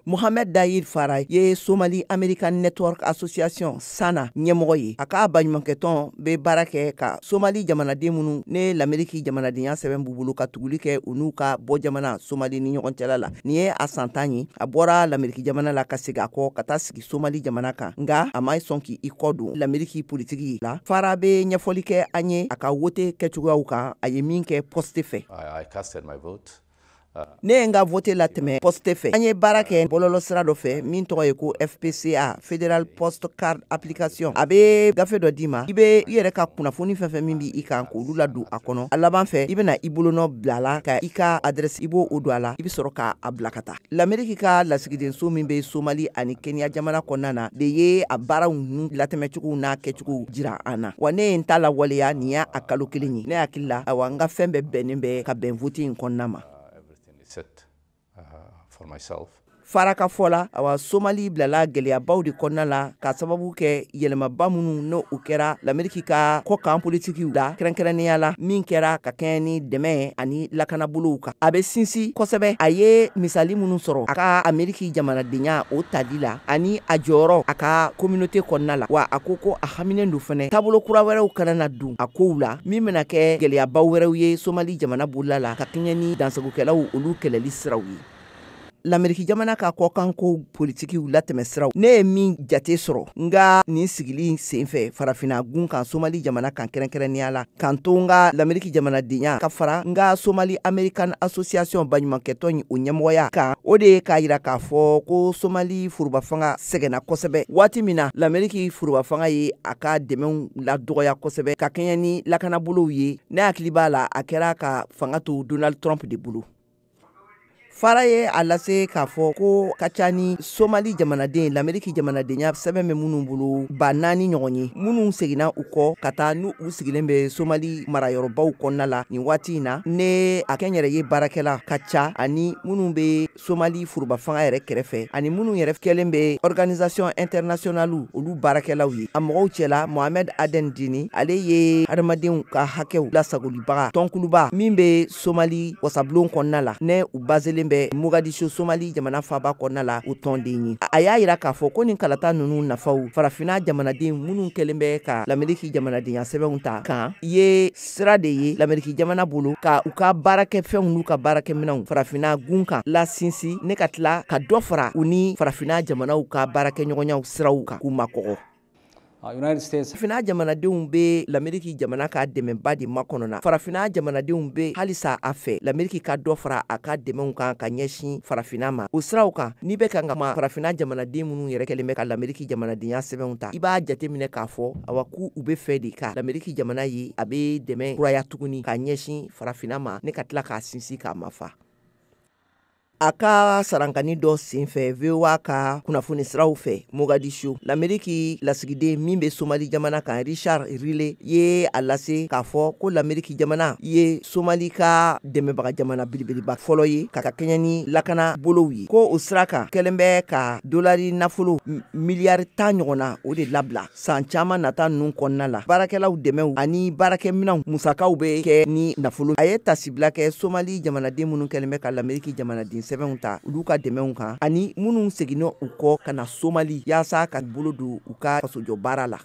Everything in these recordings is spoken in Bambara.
Mohamed Dahir Farah ye Somali American Network Association SANA ɲɛmɔgɔ ye. A ka baɲumankɛtɔn bɛ baara kɛ ka Somali jamanaden minnu ne Lameriki jamanadenya sɛbɛn b'u bolo, ka tuguli kɛ u n'u ka bɔ jamana Somali ni ɲɔgɔn cɛla la. Nin ye a san 10 ye, a bɔra Lameriki jamana la ka segin a kɔ ka taa sigi Somali jamana kan, nka a ma sɔn k'i kɔ don Lameriki politiki la. Farah bɛ ɲɛfɔli kɛ an ye a ka wote kɛcogoyaw kan, a ye min kɛ poste fɛ. I casted my vote. Ne ye n ka vote latɛmɛ poste fɛ. An ye baara kɛ bɔlɔlɔ sira dɔ fɛ min tɔgɔ ye ko FPCA, Federal Post Card Application. A bɛ gafe dɔ d'i ma, i bɛ i yɛrɛ ka kunnafoni fɛn fɛn min b'i kan, k'olu ladon a kɔnɔ. A laban fɛ, i bɛna i bolonɔ bila a la, ka i ka adresse, i b'o don a la, i bɛ sɔrɔ k'a bila ka taa. Lameriki ka lasigidenso min bɛ Somali ani Kenya jamana kɔnɔna na de ye a baaraw ninnu latɛmɛcogow n'a kɛcogow jira an na. Wa ne ye n ta lawaleya, nin y'a a kalo 1 ye. Ne hakili la, ayiwa, n ka fɛn bɛɛ bɛnnen bɛ ka bɛn vote in kɔnɔna ma. Everything is set for myself. Farah ka fɔ la, awa, Somali bilala gɛlɛyabaw de kɔnɔna la ka sababu kɛ yɛlɛmaba minnu n'o o kɛra Lameriki ka kɔkan politikiw la, kɛrɛnkɛrɛnnenya la min kɛra ka kɛɲɛ ni dɛmɛ ani lakanabolow kan. A bɛ sinsin kosɛbɛ, a ye misali minnu sɔrɔ a ka Ameriki jamanadenya o tali la ani a jɔyɔrɔ a ka communauté kɔnɔna la. Wa a ko ko a haminen don fɛnɛ, taabolo kura wɛrɛw kana na don a kow la min bɛna kɛ gɛlɛyabaw wɛrɛw ye Somali jamana bolola la, ka kɛɲɛ ni dansagokɛlaw olu kɛlɛli siraw ye. Lameriki jamana ka kɔkanko politikiw latɛmɛ siraw, ne ye min jate sɔrɔ n ka nin sigili sen fɛ Farafina gun kan, Somali jamana kan kɛrɛnkɛrɛnnenya la, k'an to n ka Lameriki jamanadenya ka fara n ka Somali American Association baɲumankɛtɔn o ɲɛmɔgɔya kan, o de ye k'a yira k'a fɔ ko Somali foroba fanga sɛgɛnna kosɛbɛ waati min na Lameriki foroba fanga ye a ka dɛmɛw ladɔgɔya kosɛbɛ ka kɛɲɛ ni lakanabolow ye. Ne hakili b'a la, a kɛra ka fanga to Donald Trump de bolo. Farah ye a lase k'a fɔ ko ka ca ni Somali jamanaden Lameriki jamanadenya sɛbɛn bɛ minnu bolo 4000 ɲɔgɔn ye, minnu seginna u kɔ ka taa n'u u sigilen bɛ Somali marayɔrɔbaw kɔnɔna la nin waati in na, ne a kɛ n yɛrɛ ye baarakɛla ka ca, ani minnu bɛ Somali foroba fanga yɛrɛ kɛrɛfɛ, ani minnu yɛrɛ kɛlen bɛ organisation internationale olu baarakɛlaw ye. A mɔgɔw cɛla, Mohamed Aden Dini, ale ye adamadenw ka hakɛw lasagolibaga tɔnkuluba min bɛ Somali wasabulon kɔnɔna la, ne u baselen bɛ Mogadishu, Somali jamana faba kɔnɔna la, o tɔnden ye. A y'a yira k'a fɔ ko nin kalata ninnu nafaw Farafinna jamanaden minnu kɛlen bɛ ka Lameriki jamanadenya sɛbɛnw ta kan ye, sira de ye Lameriki jamana bolo ka u ka baarakɛfɛnw n'u ka baarakɛminɛnw Farafinna gun kan la sinsin, ne ka tila ka dɔ fara u ni Farafinna jamanaw ka baarakɛɲɔgɔnyaw siraw kan k'u makɔgɔ. United States Farafinna jamanadenw bɛ Lameriki jamana ka dɛmɛba de makɔnɔ na. Farafinna jamanadenw bɛ halisa a fɛ Lameriki ka dɔ fara a ka dɛmɛw kan ka ɲɛsin Farafinna ma. O siraw kan, n'i bɛ kan ka ma Farafinna jamanaden minnu yɛrɛ kɛlen bɛ ka Lameriki jamanadenya sɛbɛnw ta, i b'a jateminɛ k'a fɔ, awa, k'u u bɛ fɛ de ka Lameriki jamana ye a bɛ dɛmɛ kuraya tuguni ka ɲɛsin Farafinna ma, ne ka tila k'a sinsin k'a mafa. A ka sarankani dɔ senfɛ VOA ka kunnafoni siraw fɛ Mogadishu, Lameriki lasigiden min bɛ Somali jamana kan, Richard Riley, ye a lase k'a fɔ ko Lameriki jamana ye Somali ka dɛmɛbaga jamana belebeleba fɔlɔ ye ka kɛɲɛ ni lakana bolow ye, ko o sira kan kɛlen bɛ ka dolari nafolo miliyari 10 ɲɔgɔn na o de labila san caman nata ninnu kɔnɔna la. Baarakɛlaw dɛmɛw ani baarakɛminɛnw musakaw bɛ kɛ ni nafolo. A ye tasibila kɛ Somali jamanaden minnu kɛlen bɛ ka Lameriki jamanaden sɛbɛnw ta, olu ka dɛmɛw kan, ani minnu seginna u kɔ ka na Somali yaasa ka bolo don u ka fasojɔ baara la.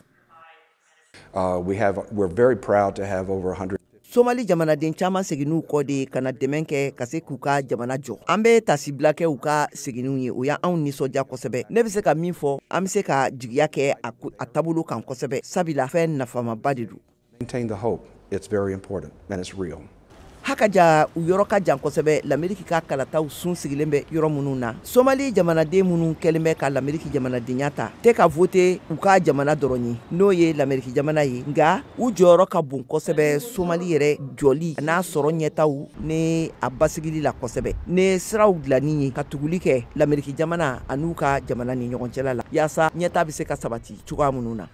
We're very proud to have over 100 Somali jamanaden caman seginn'u kɔ de ka na dɛmɛ kɛ ka se k'u ka jamana jɔ. An bɛ tasibila kɛ u ka seginniw ye, o y'anw nisɔndiya kosɛbɛ. Ne bɛ se ka min fɔ, an bɛ se ka jigiya kɛ a taabolo kan kosɛbɛ, sabula fɛn nafamaba de don. Maintain the hope. It's very important and it's real. Haka ja, u yɔrɔ ka jan kosɛbɛ Lameriki ka kalataw sun sigilen bɛ yɔrɔ minnu na. Somali jamanaden minnu kɛlen bɛ ka Lameriki jamanadenya ta tɛ ka vote u ka jamana dɔrɔn ye, n'o ye Lameriki jamana ye, nka u jɔyɔrɔ ka bon kosɛbɛ Somali yɛrɛ jɔli n'a sɔrɔ ɲɛtaw ni a basigili la kosɛbɛ, ne siraw dilanni ye ka tuguli kɛ Lameriki jamana an'u ka jamana ni ɲɔgɔn cɛla la, yaasa ɲɛta bɛ se ka sabati cogoya minnu na.